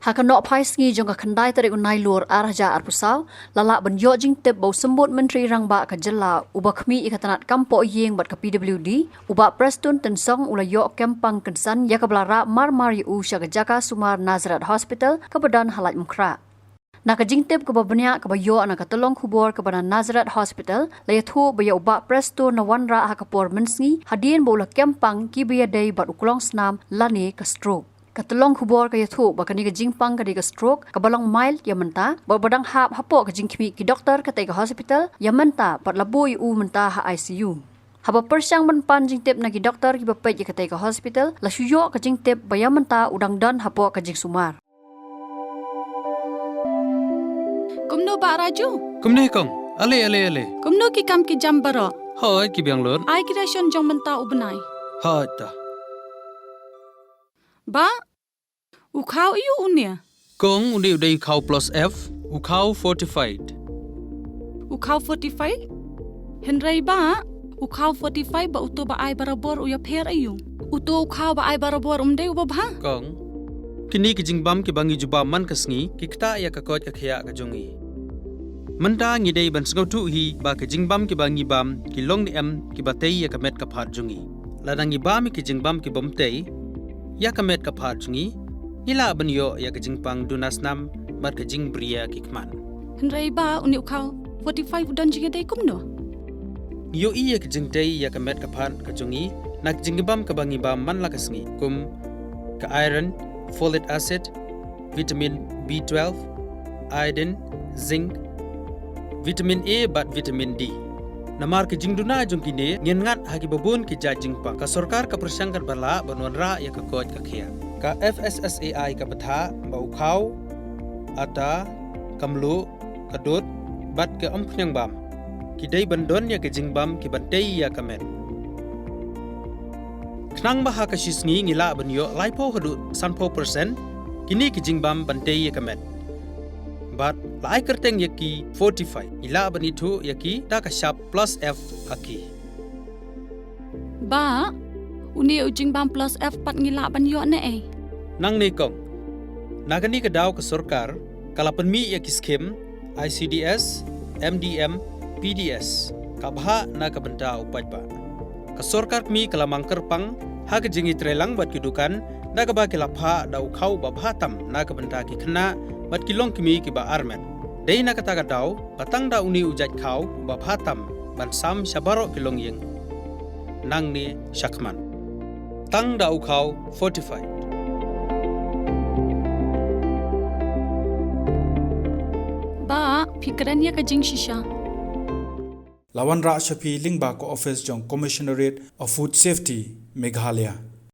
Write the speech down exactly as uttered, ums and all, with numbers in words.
Ha ka nohphai sngi jong ka khyndai tarik u Nailur ar hajar arphew saw, la lah ban ïoh jingtip ba u Symbud Myntri Rangbah ka jylla uba khmih ïa ka tnat kam poh ïing bad ka P W D, u Bah Prestone Tynsong u la ïoh kem pang kynsan ïa kaba la rah marmar ïa u sha ka jaka sumar Nazareth Hospital kaba don ha Laitumkhrah. Na ka jingtip kaba bniah kaba ïoh na ka tyllong khubor kaba na Nazareth Hospital, la ïathuh ba ïa u Bah Prestone la wanrah ha ka por mynsngi hadien ba u la kem pang kiba ïadei bad u klongsnam lane ka stroke. Ka tyllong khubor ka ïathuh ba kane ka jingpang ka dei ka stroke kaba long mild ïa mynta, bad ba dang hap hapoh ka jingkhmih ki doktor katei ka hospital ïa mynta bad la buh ïa u mynta ha I C U. Haba pyrshang ban pan jingtip na ki doktor kiba peit ïa katei ka hospital, la shu ïoh ka jingtip ba ïa mynta u dang don hapoh ka jingsumar. Kumno Bah Raju? Kumne kong, ale ale ale. Kumno ki kam ki jam baroh? Hoi, ki biang lut. Ai ki ration jong mynta u bnai. Hoi ta. Bah, u khaw aiu une? Kong, une u dei u khaw plus F, u khaw fortified. U khaw fortified? Hynrei Bah, u khaw fortified bad uto ba ai barabor u ïapher aiu? Uto u khaw ba ai barabor um dei uba bha? Kong, kine ki jingbam kiba ngi jubab man ka sngi ki ktah ïa ka koit ka khiah ka jong ngi. Mynta ngi dei ban sngewthuh hi ba ki jingbam kiba ngi bam ki long ne em kiba tei ïa ka met ka phad jong ngi. Lada ngi bam ïa ki jingbam kibym tei ïa ka met ka phad jong ngi, ngi lah ban ïoh ïa ka jingpang duna snam bad ka jingbriew ki khmat. Hynrei Bah, une u khaw fortified u don jingïadei kumno? Ngi ïohi ïa ka jingtei ïa ka met ka phad ka jong ngi na ki jingbam kaba ngi bam man la ka sngi, kum ka iron, folic acid, vitamin B twelve, iodine, zinc, vitamin A bad vitamin D. Namar ki jingduna jong kine ngin ngat ha kiba bun ki jait jingpang. Ka sorkar ka pyrshang katba lah ban wanrah ïa ka koit ka khiah. Ka F S S A I ka bthah ba u khaw, ata, ka mluh, ka dud bad ka umphniang bam ki dei ban don ïa ki jingbam kiban tei ïa ka met. Khnang ba ha ka shi sngi ngi lah ban ïoh laiphew haduh sanphew percent kine ki jingbam ban tei ïa ka met. Bad la ai kyrteng ïa ki fortified, ngi lah ban ithuh ïa ki da ka shap plus F ha ki. Bah, une u jingbam plus F pat ngi lah ban ïoh ne ei? Nangne kong, na kane ka daw ka sorkar ka la pynmih ïa ki skim I C D S, M D M, P D S, ka bhah na ka bynta u paidbah. Ka sorkar kmie ka la mang kyrpang ha ka jingïatreilang bad ki dukan, da kaba ki la phah da u khaw ba bha tam na ka bynta ki khynnah bad ki longkmie kiba armet. Dei na kata ka daw ba tang da une u jait khaw ba bha tam ban sam sha baroh ki longïing nangne shakhmat. Tang da u khaw fortified. Bah, phi kren ïa ka jingshisha. La wanrah sha phi lyngba ka office jong Commissionerate of Food Safety, Meghalaya.